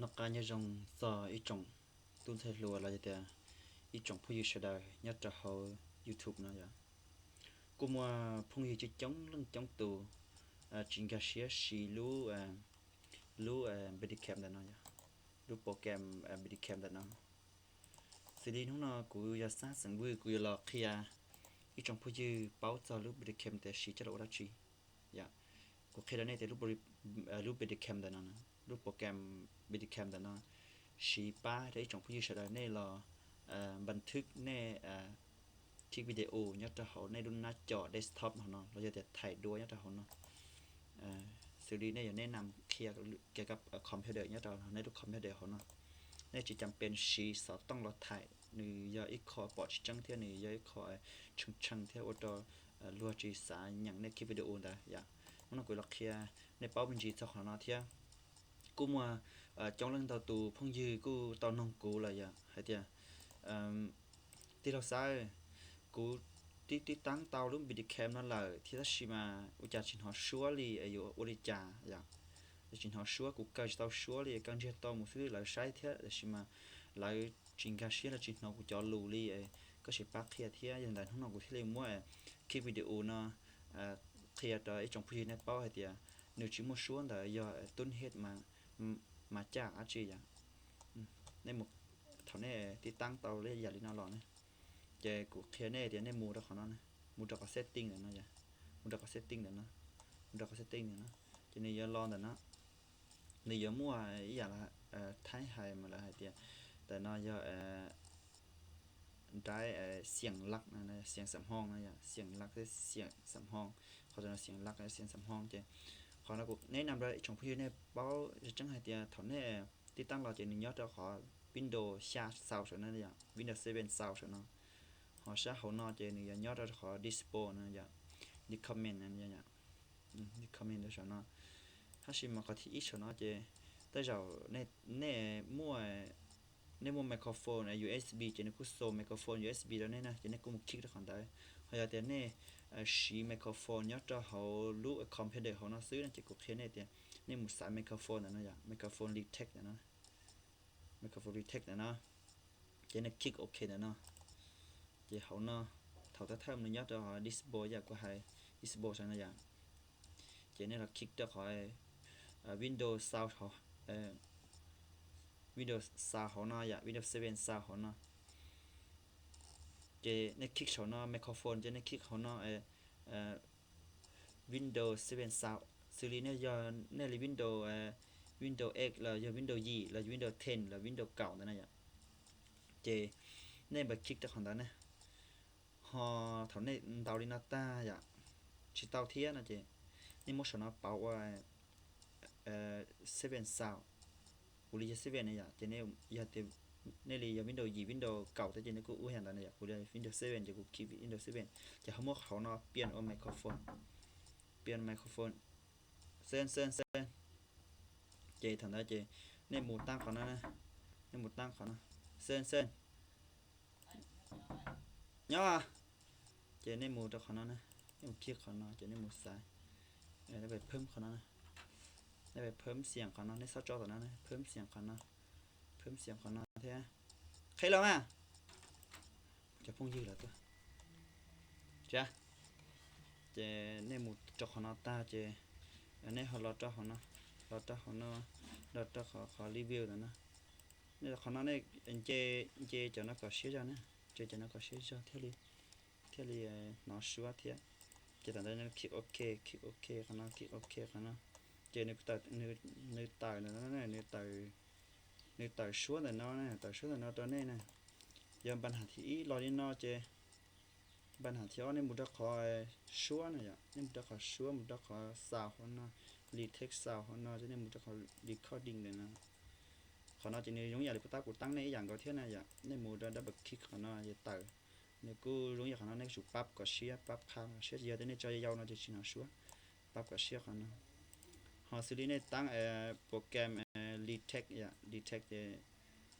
Noj qab nyob zoo txog ib tsoom tub ntxhais hluas los yog tias ib tsoom phooj ywg sawv daws nyob rau hauv YouTube no yom. Kuj muaj phooj ywg coob coob leej coob tus tsis nkag siab siv lub, lub Bandicam ntawm no yom, lub program Bandicam ntawm no. Xws li hnub no kuv yog Xab xeem Vwj, kuv yuav los qhia ib tsoom phooj ywg paub txog lub Bandicam tias siv coj los ua dab tsi yom. Kuv qhia rau nej tias lub Bandicam ntawm no, lub program Bandicam ntawm no siv pab rau ib tsoom phooj ywg sawv daws nej los npas thwb nej clip video nyob rau hauv nej lub nab co desktop hauv no los yog tias thaij duab nyob rau hauv no. Xws li nej yuav nej nam qhia kiag computer nyob rau nej lub computer hauv no, nej tsis cam pees siv xov tooj los thaij, nws yog ib qho pom tsis tseeb thiab nws yog ib qho tshee tshee thiab ua rau luag tsis xav nyeem nej clip video ntawd yom. Hnub no kuv los qhia nej paub me ntsis txog qhov no thiab. Kuj muaj coob leej ntau tus phooj ywg kuj tau noog kuv lawm yom, hais tias tij laug Xab, kuv tib tib taab tau lub Bandicam no lawm thiab tab sis mas ua cas tsis hnov suab li, yuav ua li cas yom? Tsis hnov suab, kuv kaw tsis tau suab li, kaw ntsiag to mus xwb lawv saib thiab tab sis mas lawv tsis nkag siab los tsis hnov kuv cov lus li. Koj sim pab qhia thiab. Yog ntawd hnub no kuv thiaj li muab clip video no qhia rau ib tsoom phooj ywg nej paub hais tias nws tsis muaj suab ntawd yog tub hej mas caj dab tsi yom. Nej mus, thaum nej tib taab tau li yam li no los ne, ces kuv qhia nej tias nej mus rau qhov no, mus rau qhov setting ntawm no, mus rau qhov setting ntawm no, mus rau qhov setting ntawm no, ces nws yuav los ntawm no, nws yuav muaj ib yam li Thaib hais mas lawv hais tias ntawm no yog nrab xiam lak, xiam xam hoo no, xiam lak thiab xiam xam hoo, qhov no xiam lak xiam xam hoo ces qhov no kuv neb nam rau ib tsoom phooj ywg nej paub tseeb hais tias thaum nej tib taab los ces nws nyob rau qhov Windows xya xaus saum no, Windows seven xaus saum no. Ho sab hauv no ces nws yuav nyob rau qhov disable no yom, document no, document saum no. Tab sis mas qhov thib ib saum no ces tej zaum nej muaj, nej muaj microphone U S B ces nws kuj show microphone U S B rau nej na, ces nej kuj mus click rau qhov ntawd. Ho yog tias nej siv microphone nyob rau hauv lub computer hauv no xwb no ces kuv qhia nej tias nej mus xaiv microphone ntawm no yom, microphone detect ntawm no, microphone detect ntawm no, ces nej click OK ntawm no. Ces hauv no, thaum thawj thawj nws nyob rau disable yam kuv hais, disable saum no yom, ces nej los click rau qhov Windows xaus, Windows xaus hauv no yom, Windows seven xaus hauv no. Ces nej click saum no microphone ces nej click hauv no Windows seven xaus. Xws li nej yog nej li Windows, Windows eight los yog Windows yim los Windows ten los Windows kaum ntawd na yom. Ces nej npaj click rau qhov ntawd ne. Ho thaum nej ntaus li no tag yom, tsis tau thiab no ces nej muab saum no pauv ua seven xaus. Kuv li yog seven ne yom, ces yog tias nej li yog Windows yim Windows kaum thiab ces nej kuj ua yam ntawd na yom. Kuv li Windows seven ces kuv click Windows seven ces ho muab hauv no pian ua microphone, pian microphone, xeeb xeeb xeeb. Ces thaum ntawd ces nej mus taab qhov no, nej mus taab qhov no, xeeb xeeb, nyob. Ces nej mus rau qhov no na, nej mus click qhov no ces nej mus xaiv, nej pab phwm qhov no, nej pab phwm xiam qhov no, nej xob tso tom no, phwm xiam qhov no, phwm xiam qhov no thiab. Qhib los mas, cov phooj ywg lawv tuaj. Ces nej mus rau qhov no tag ces nej ho los rau hauv no, los rau hauv no, los rau qhov qhov review ntawm no. Nej qhov no nej nce, nce cov no kom siab zog na, nce cov no kom siab zog thiaj li, thiaj li hnov suab thiab. Ces thaum ntawd click OK, click OK qhov no, click OK qhov no. Ces nws tawm ntawm no, nws tawm suab ntawm no, tawm suab ntawm no rau nej na. Yog npaj ham thib ib los li no ces npaj ham thib ob nej mus rau qhov suab na yom, nej mus rau qhov suab, mus rau qhov xaus hauv no, detect xaus hauv no, ces nej mus rau qhov recording ntawm no. Qhov no ces nws zoo yam li kuv tab kuv taab nej ib yam nkaus thiab na yom, nej mus rau double click qhov no ces tawm. Nws kuj zoo yam qhov no nej tsum pab kom siab, pab qha kom siab, tsis yog tias nej tso yau yau no ces tsis hnov suab. Pab kom siab qhov no. Ho xws li nej taab program detect yom, detect ces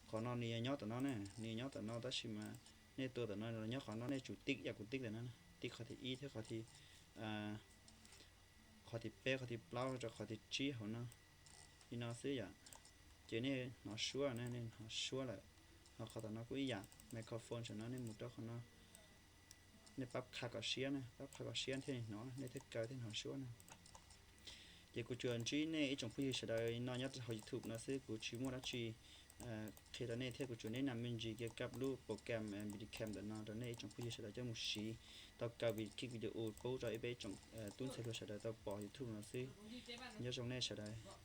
qhov no nws yog nyob tom no ne, nws yog nyob tom no tab sis mas nej tua tom no los nyob qhov no nej tsum tib yam kuv tib ntawm no, tib qhov thib ib thiab qhov thib, qhov thib peb, qhov thib plaub rau qhov thib tsib hauv no, li no xwb yom. ces nej hnov suab na, nej hnov suab lawm. Ho qhov tom no kuj ib yam, microphone saum no nej mus rau qhov no, nej pab qha kom siab na, pab qha kom siab thiaj li hnov, nej thiaj kaw thiaj hnov suab na. Ces kuv tsuas ntsib nej ib tsoom phooj ywg sawv daws no nyob hauv YouTube no xwb, kuv tsis muaj dab tsi qhia rau nej thiab, kuv tsuas neb nam me ntsis kiag kab lub program Bandicam ntawm no rau nej ib tsoom phooj ywg sawv daws coj mus siv tau kaw vis kiv video pub rau ib peb tsoom tub ntxhais hluas sawv daws tau pom YouTube no xwb. Nyob zoo nej sawv daws.